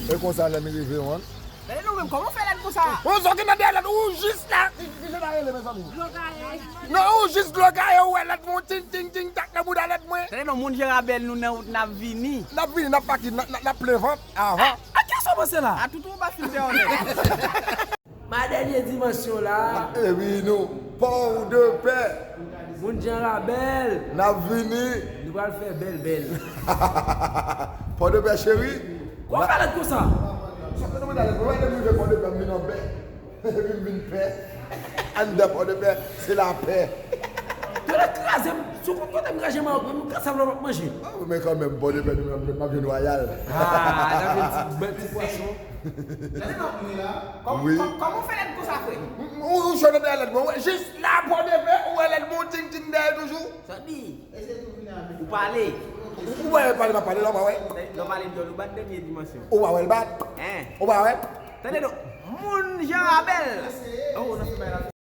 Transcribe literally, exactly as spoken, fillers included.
E konsa lè n rive, wan. Men nou menm, kòman w fè lèd konsa? Ou sòti nan dèyè lèd, ou jis la. Ki, ki, ki jan n a rele, mezanmi? Dlo kaye. Non, ou jis dlo kaye, ou wè lèd, bon, ting, ting, ting, tak nan bouda lèd mwen. Tande non, moun Jan Rabèl, nou nan wout, n ap vini. N ap vini, n ap pati, n ap, n ap, n ap plen vant avan. A, a kiyès w panse la? A tout ou ba filtè yon nèg. Ma dènye dimansyon la. E wi, nou. Pòdepè. Moun Jan Rabèl. N ap vini. Nou pral fè bèl, bèl. Pòdepè, cheri. Ou pale konsa. Sa fè nou mande ale, mwen, lè m rive Pòdepè, m vin anpè. Epi m vin pè. Anndan Pòdepè, se lapè. Tande kraze m, sou kont kote m kraze m, m ka sav lè m ap manje. A, men kanmenm, Pòdepè, nou, m ap jwenn wayal. A, n ap jwenn ti, bèl ti pwason. Tande non, wi. Kòm, kòm, kòman w fè lèd konsa, frè? M, m, ou, ou chonn dèyè lèd mwen, wè, jis la, Pòdepè, ou wè lèd mwen, ting, ting dèyè toujou. Sa di? Ou pale. Ou wè, pale, pa pale, la, ou pa wè. Lè w pale dyòl, ou bat dènye dimansyon. Ou pa wè l bat? Hein? Ou pa wè? Tande non, moun Jan Rabèl. Oh, nan fè bay la.